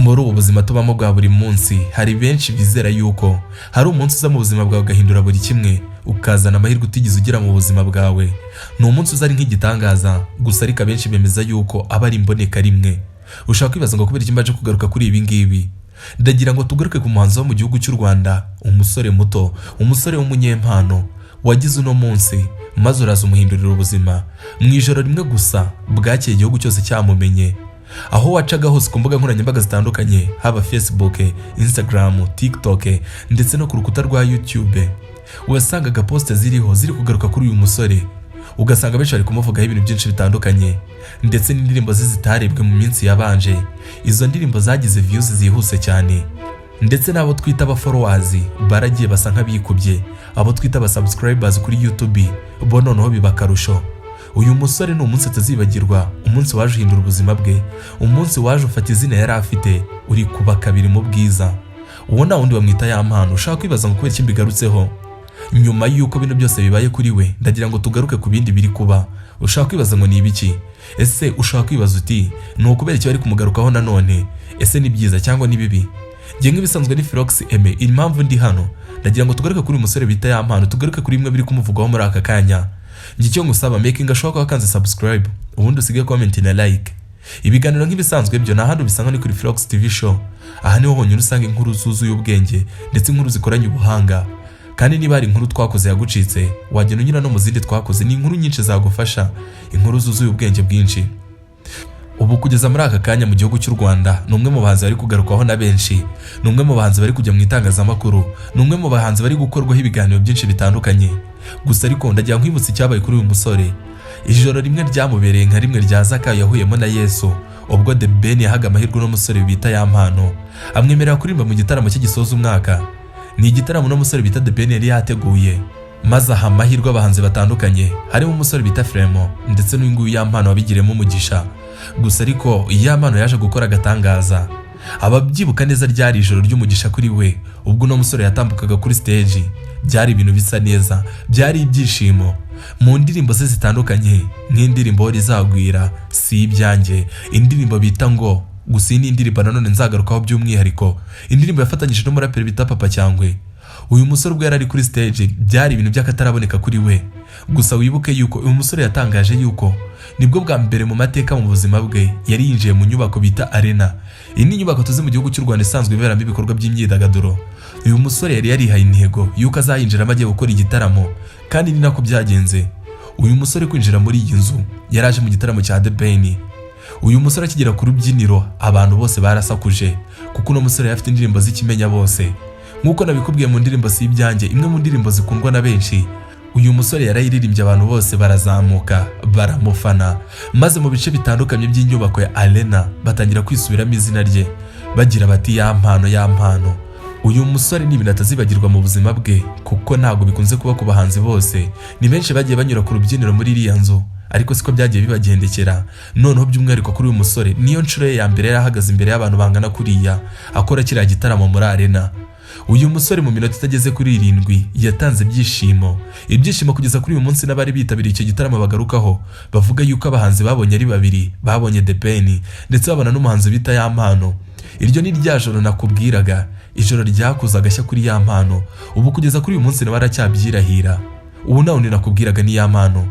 Muri ubu buzima tubamo bwa buri munsi, hari benshi bizera yuko hari umunsi uza mu buzima bwawe ugahindura buri kimwe, ukazana amahirwe utigeze ugira mu buzima bwawe. Ni umunsi uza ari nk'igitangaza gusa, ariko abenshi bemeza yuko aba ari imboneka rimwe. Ushaka kwibaza ngo kubera iki mbaje kugaruka kuri ibi ngibi? Ndagira ngo tugaruke ku muhanzi wo mu gihugu cy'u Rwanda, umusore muto, umusore w'umunyempano wagize uno munsi maze uraza umuhindurira ubuzima mu ijoro rimwe gusa. Bwakeye igihugu cyose cyamumenye. Aho wacaga hose ku mbuga nkoranyambaga zitandukanye, haba Facebook, Instagram, TikTok ndetse no ku rukuta rwa YouTube, wasangaga post ziriho ziri kugaruka kuri uyu musore, ugasanga benshi bari kumuvugaho ibintu byinshi bitandukanye. Ndetse n'indirimbo ze zitarebwe mu minsi yabanje, izo ndirimbo zagize views zihuse cyane, ndetse n'abo twita aba followers baragiye basa nk'abikubye, abo twita aba subscribers kuri YouTube bo noneho biba akarusho. Uyu musore ni umunsi atazibagirwa, umunsi waje uhindura ubuzima bwe, umunsi waje ufata izina yari afite uri kuba kabiri mu bwiza. Uwo nta wundi, bamwita Yampano. Ushaka kwibaza ngo kubera iki mbigarutseho nyuma y'uko bino byose bibaye kuri we? Ndagira ngo tugaruke ku bindi biri kuba. Ushaka kwibaza ngo ni ibiki? Ese ushaka kwibaza uti ni ukubera iki bari kumugarukaho nanone? Ese ni byiza cyangwa ni bibi? Njye nk'ibisanzwe ni Philox Aime. Impamvu ndi hano, ndagira ngo tugaruke kuri uyu musore bita Yampano, tugaruke kuri bimwe biri kumuvugwaho muri aka kanya. Njye icyo ngusaba, making sure ko wakanze subscribe, ubundi usige comment na like. Ibiganiro nk'ibisanzwe byo nta handi ubisanga, ni kuri Philox TV Show. Aha niho honyine usanga inkuru zuzuye ubwenge ndetse inkuru zikoranye ubuhanga. Kandi niba hari inkuru twakoze yagucitse, wagenda unyura no mu zindi twakoze. Ni inkuru nyinshi zagufasha, inkuru zuzuye ubwenge bwinshi. Ubu kugeza muri aka kanya mu gihugu cy'u Rwanda ni umwe mu bahanzi bari kugarukwaho na benshi, ni umwe mu bahanzi bari kujya mu itangazamakuru, ni umwe mu bahanzi bari gukorwaho ibiganiro byinshi bitandukanye. Gusa ariko ndagira nkwibutsa icyabaye kuri uyu musore. Ijoro rimwe ryamubereye nka rimwe rya Zakayo yahuyemo na Yesu, ubwo The Ben yahaga amahirwe uno musore bita Yampano, amwemerera kuririmba mu gitaramo cye gisoza umwaka. Ni igitaramo uno musore bita The Ben yari yateguye, maze aha amahirwe abahanzi batandukanye, harimo umusore bita Fremo ndetse n'uyu nguyu Yampano wabigiremo umugisha. Gusa ariko Yampano yaje gukora agatangaza. Ababyibuka neza, ryari ijoro ry'umugisha kuri we. Ubwo uno musore yatambukaga kuri stage, byari ibintu bisa neza, byari ibyishimo. Mu ndirimbo ze zitandukanye, nk'indirimbo "Rizagwira", "Si ibyanjye", indirimbo bita ngo, gusa iyi ni indirimbo nanone nzagarukaho by'umwihariko, indirimbo yafatanyije n'umuraperi bita Papa Cyangwe. Uyu musore ubwo yari ari kuri stage, byari ibintu by'akataraboneka kuri we. Gusa wibuke yuko uyu musore yatangaje yuko nibwo bwa mbere mu mateka mu buzima bwe yari yinjiye mu nyubako bita Arena. Iyi ni inyubako tuzi mu gihugu cy'u Rwanda isanzwe iberamo ibikorwa by'imyidagaduro. Uyu musore yari yarihaye intego yuko azayinjiramo agiye gukora igitaramo, kandi ni nako byagenze. Uyu musore kwinjira muri iyi nzu, yari aje mu gitaramo cya The Ben. Uyu musore akigera ku rubyiniro, abantu bose barasakuje, kuko uno musore yari afite indirimbo z'ikimenya bose, nk'uko nabikubwiye mu ndirimbo "Si ibyanjye", imwe mu ndirimbo zikundwa na benshi. Uyu musore yarayiririmbye, abantu bose barazamuka baramufana, maze mu bice bitandukanye by'inyubako ya Arena batangira kwisubiramo izina rye, bagira bati: "Yampano, Yampano." Uyu musore ni ibintu atazibagirwa mu buzima bwe, kuko ntabwo bikunze kuba ku bahanzi bose. Ni benshi bagiye banyura ku rubyiniro muri iriya nzu, ariko siko byagiye bibagendekera. Noneho by'umwihariko kuri uyu musore, niyo nshuro ye ya mbere yari ahagaze imbere y'abantu bangana kuriya, akora kiriya gitaramo muri Arena. Uyu musore mu minota itageze kuri 7 yatanze ibyishimo, ibyishimo kugeza kuri uyu munsi n'abari bitabiriye icyo gitaramo bagarukaho, bavuga yuko abahanzi babonye ari babiri: babonye The Ben ndetse babona n'umuhanzi bita Yampano. Iryo ni rya joro nakubwiraga, ijoro ryakoze agashya kuri Yampano. Ubu kugeza kuri uyu munsi nawe aracyabyirahira. Ubu nta wundi nakubwiraga, ni Yampano.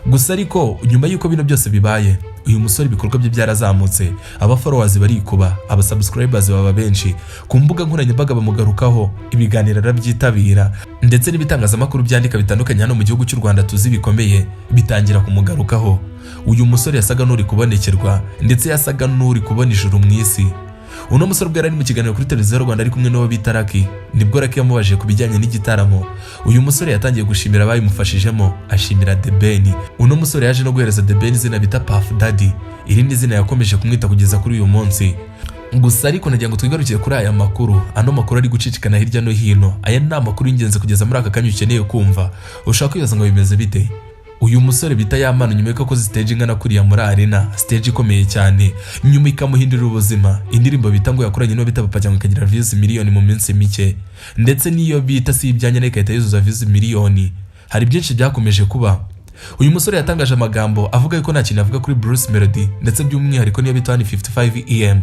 Gusa ariko nyuma y'uko bino byose bibaye, uyu musore ibikorwa bye byarazamutse, aba followers barikuba, aba subscribers baba benshi, ku mbuga nkoranyambaga bamugarukaho, ibiganiro arabyitabira, ndetse n'ibitangazamakuru byandika bitandukanye hano mu gihugu cy'u Rwanda tuzi bikomeye bitangira kumugarukaho. Uyu musore yasaga n'uri kubonekerwa, ndetse yasaga n'uri kubona ijuru mu isi. Uno musore ubwo yari ari mu kiganiro kuri Televiziyo Rwanda ari kumwe n'uwo bita Lucky, nibwo Lucky yamubajije ku bijyanye n'igitaramo. Uyu musore yatangiye gushimira abayimufashijemo, ashimira The Ben. Uno musore yaje no guhereza The Ben izina bita Puff Daddy. Iri ni izina yakomeje kumwita kugeza kuri uyu munsi. Gusa ariko nagira ngo twigarukire kuri aya makuru, ano makuru ari gucicikana hirya no hino. Aya ni amakuru y'ingenzi kugeza muri aka kanya ukeneye kumva. Ushobora kwibaza ngo bimeze bite? Uyu musore bita Yampano, nyuma y'uko akoze stage ingana kuriya muri Arena, stage ikomeye cyane, nyuma ikamuhindurira ubuzima, indirimbo bita ngo yakoranye n'uwo bita Papa Cyangwe ikagira views miliyoni mu minsi mike, ndetse n'iyo bita "Si ibyanjye" nayo igahita yuzuza views miliyoni, hari byinshi byakomeje kuba. Uyu musore yatangaje amagambo avuga yuko nta kintu avuga kuri Bruce Melody, ndetse by'umwihariko niyo bita 155 EM.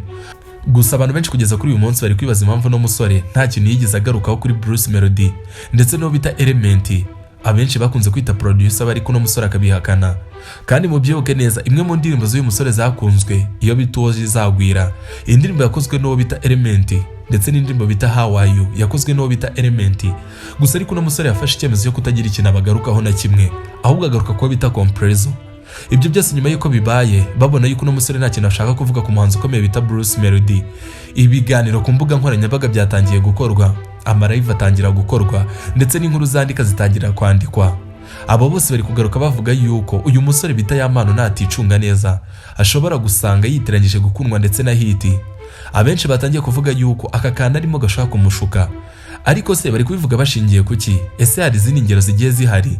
Gusa abantu benshi kugeza kuri uyu munsi bari kwibaza impamvu uno musore nta kintu yigeze agarukaho kuri Bruce Melody ndetse n'uwo bita Element, abenshi bakunze kwita producer, bari kuno musore akabihakana. Kandi mubyibuke neza, imwe mu ndirimbo z'uyu musore zakunzwe, iyo bita "Uwo Zizagwira", iyi ndirimbo yakozwe n'uwo bita Element, ndetse n'indirimbo bita "How Are You" yakozwe n'uwo bita Element. Gusa ariko uno musore yafashe icyemezo cyo kutagira ikintu abagarukaho na kimwe, ahubwo agaruka kuba bita Komprezo. Ibyo byose nyuma y'uko bibaye, babona yuko uno musore nta kintu ashaka kuvuga ku muhanzi ukomeye bita Bruce Melody, ibiganiro ku mbuga nkoranyambaga byatangiye gukorwa, ama live atangira gukorwa, ndetse n'inkuru zandika zitangira kwandikwa. Abo bose bari kugaruka bavuga yuko uyu musore bita Yampano naticunga neza ashobora gusanga yitiranyije gukundwa ndetse na hit. Abenshi batangiye kuvuga yuko aka kantu arimo gashobora kumushuka. Ariko se bari kubivuga bashingiye kuki? Ese hari izindi ngero zigiye zihari?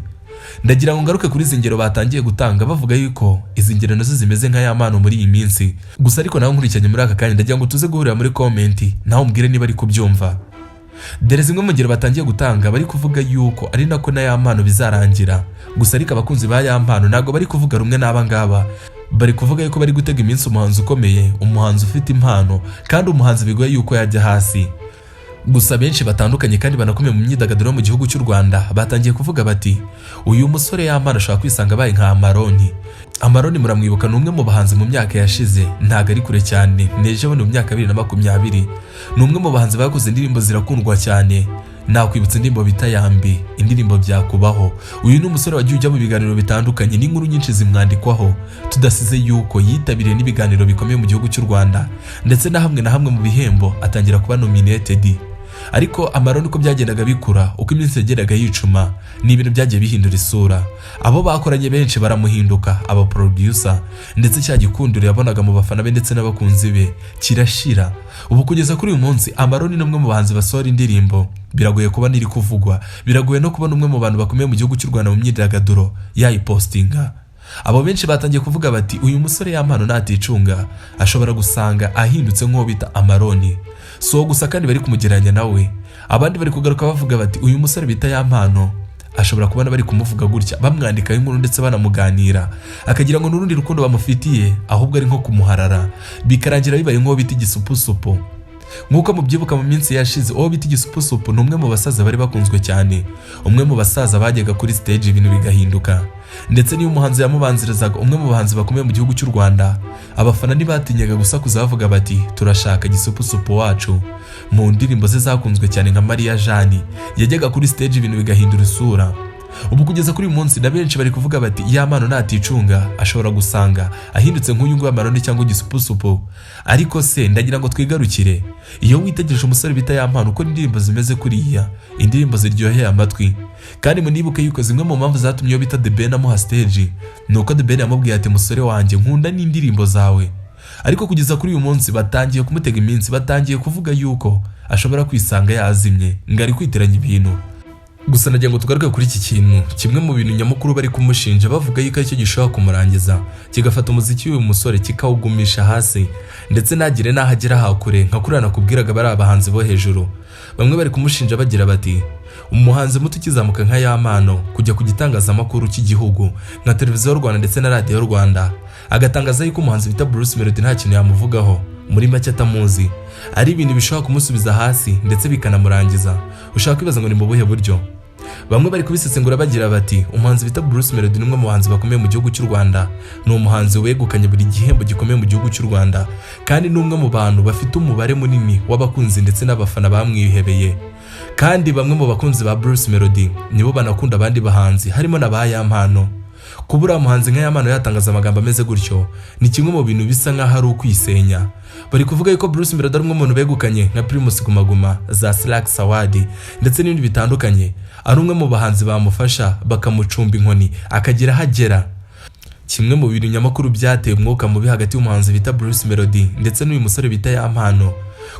Ndagira ngo ngaruke kuri izi ngero batangiye gutanga, bavuga yuko izi ngero nazo zimeze nka Yampano muri iyi minsi. Gusa ariko nawe nkurikiranye muri aka kanya, ndagira ngo tuze guhurira muri comment, nawe umbwire niba ari kubyumva. Dore zimwe mu ngero batangiye gutanga, bari kuvuga yuko ari nako na Yampano bizarangira. Gusa ariko abakunzi ba Yampano ntabwo bari kuvuga rumwe n'aba ngaba. Bari kuvuga yuko bari gutega iminsi umuhanzi ukomeye, umuhanzi ufite impano, kandi umuhanzi bigoye yuko yajya hasi. Gusa benshi batandukanye kandi banakomeye mu myidagaduro yo mu gihugu cy'u Rwanda batangiye kuvuga bati: "Uyu musore Yampano ashobora kwisanga abaye nka Amaroni." Amaroni muramwibuka, ni umwe mu bahanzi mu myaka yashize, ntabwo ari kure cyane, ni ejo bundi mu myaka 2020. Ni umwe mu bahanzi bakoze indirimbo zirakundwa cyane. Nakwibutsa indirimbo bita "Yambi", indirimbo "Byakubaho". Uyu ni umusore wagiye ujya mu biganiro bitandukanye n'inkuru nyinshi zimwandikwaho, tudasize yuko yitabiriye n'ibiganiro bikomeye mu gihugu cy'u Rwanda, ndetse na hamwe na hamwe mu bihembo atangira kuba nominated. Ariko Amaroni, uko byagendaga bikura, uko iminsi yageraga yicuma, ni ibintu byagiye bihindura isura. Abo bakoranye benshi baramuhinduka, aba producer, ndetse cya gikundiro yabonaga mu bafana be ndetse n'abakunzi be kirashira. Ubu kugeza kuri uyu munsi, Amaroni ni umwe mu bahanzi basohora indirimbo biragoye kubona iri kuvugwa, biragoye no kubona umwe mu bantu bakomeye mu gihugu cy'u Rwanda mu myidagaduro yayipostinga. Abo benshi batangiye kuvuga bati: "Uyu musore Yampano naticunga ashobora gusanga ahindutse nk'uwo bita Amaroni." Si uwo gusa kandi bari kumugereranya nawe. Abandi bari kugaruka bavuga bati: "Uyu musore bita Yampano ashobora kubona bari kumuvuga gutya, bamwandikaho inkuru ndetse banamuganira, akagira ngo n'urundi rukundo bamufitiye, ahubwo ari nko kumuharara, bikarangira bibaye nk'uwo bita Igisupusupu." Nk'uko mubyibuka, mu minsi yashize, uwo bita Igisupusupu ni umwe mu basaza bari bakunzwe cyane, umwe mu basaza bajyaga kuri stage ibintu bigahinduka, ndetse n'iyo umuhanzi yamubanzirizaga, umwe mu bahanzi bakomeye mu gihugu cy'u Rwanda, abafana ntibatinyaga gusakuza bavuga bati: "Turashaka Gisupusupu wacu." Mu ndirimbo ze zakunzwe cyane nka "Mariya Jani", yajyaga kuri stage ibintu bigahindura isura. Ubu kugeza kuri uyu munsi na benshi bari kuvuga bati: "Yampano naticunga ashobora gusanga ahindutse nk'uyu nguyu Amaroni cyangwa Igisupusupu." Ariko se ndagira ngo twigarukire, iyo witegereje umusore bita Yampano, uko indirimbo zimeze kuriya, indirimbo ziryoheye amatwi, kandi munibuke yuko zimwe mu mpamvu zatumye iyo bita The Ben amuha stage ni uko The Ben yamubwiye ati: "Musore wanjye, nkunda n'indirimbo zawe." Ariko kugeza kuri uyu munsi batangiye kumutega iminsi, batangiye kuvuga yuko ashobora kwisanga yazimye, ngo ari kwitiranya ibintu. Gusa nagira ngo tugaruke kuri iki kintu kimwe mu bintu nyamukuru bari kumushinja, bavuga yuko aricyo gishobora kumurangiza, kigafata umuziki w'uyu musore kikawugumisha hasi, ndetse ntagire n'aho agera hakure nka kuriya nakubwiraga bari abahanzi bo hejuru. Bamwe bari kumushinja bagira bati: "Umuhanzi muto ukizamuka nka Yampano kujya ku gitangazamakuru cy'igihugu nka Televiziyo Rwanda ndetse na Radiyo Rwanda, agatangaza yuko umuhanzi bita Bruce Melody nta kintu yamuvugaho, muri make atamuzi, ari ibintu bishobora kumusubiza hasi ndetse bikanamurangiza." Ushaka kwibaza ngo ni mu buhe buryo? Bamwe bari kubisesengura bagira bati: "Umuhanzi bita Bruce Melody ni umwe mu bahanzi bakomeye mu gihugu cy'u Rwanda, ni umuhanzi wegukanye buri gihembo gikomeye mu gihugu cy'u Rwanda, kandi ni umwe mu bantu bafite umubare munini w'abakunzi ndetse n'abafana bamwihebeye. Kandi bamwe mu bakunzi ba Bruce Melody nibo banakunda abandi bahanzi, harimo na ba Yampano. Kuba uriya muhanzi nka Yampano yatangaza amagambo ameze gutyo ni kimwe mu bintu bisa nk'aho ari ukwisenya." Bari kuvuga yuko Bruce Melody ari umwe mu bantu begukanye nka Primus Guma Guma, za Salax Award ndetse n'ibindi bitandukanye, ari umwe mu bahanzi bamufasha bakamucumba inkoni akagera aho agera. Kimwe mu bintu nyamukuru byateye umwuka mubi hagati y'umuhanzi bita Bruce Melody ndetse n'uyu musore bita Yampano,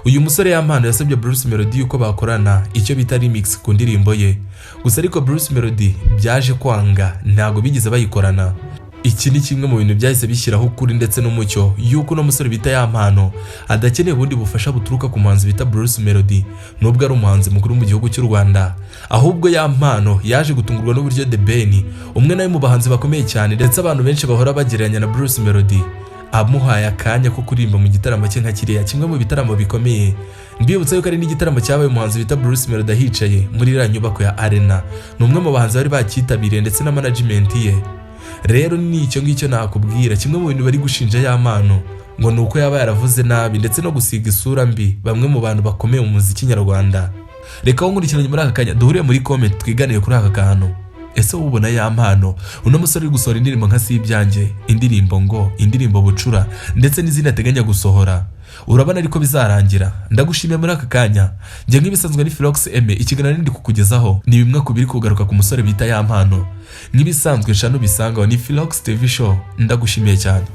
uyu musore Yampano yasabye Bruce Melody yuko bakorana icyo bita remix ku ndirimbo ye. Gusa ariko Bruce Melody byaje kwanga, ntabwo bigeze bayikorana. Iki ni kimwe mu bintu byahise bishyiraho ukuri ndetse n'umucyo yuko uno musore bita Yampano adakeneye ubundi bufasha buturuka ku muhanzi bita Bruce Melody, nubwo ari umuhanzi mukuru mu gihugu cy'u Rwanda. Ahubwo Yampano yaje gutungurwa n'uburyo The Ben, umwe nawe mu bahanzi bakomeye cyane ndetse abantu benshi bahora bagereranya na Bruce Melody, Amuhaye akanya ko kuririmba mu gitaramo cye nka kiriya, kimwe mu bitaramo bikomeye. Mbibutsa yuko ari n'igitaramo cyabaye umuhanzi bita Bruce Melody hicaye muri iriya nyubako ya Arena. Ni umwe mu bahanzi bari bacyitabiriye ndetse na management ye. Rero ni icyo ngicyo nakubwira. Kimwe mu bintu bari gushinja Yampano ngo ni uko yaba yaravuze nabi ndetse no gusiga isura mbi bamwe mu bantu bakomeye mu muziki nyarwanda. Reka wowe nkurikiranye muri aka kanya duhuriye muri comment, twiganire kuri aka kantu. Ese wowe ubona Yampano, uno musore uri gusohora indirimbo nka Si Ibyanjye, indirimbo ngo, indirimbo Bucura ndetse n'izindi ateganya gusohora, urabona ariko bizarangira? Ndagushimiye muri aka kanya. Njye nk'ibisanzwe ni Philox Aime. Ikiganiro ndi kukugezaho ni bimwe ku biri kugaruka ku musore bita Yampano. Nk'ibisanzwe nshano bisangaho ni Philox TV Show. Ndagushimiye cyane.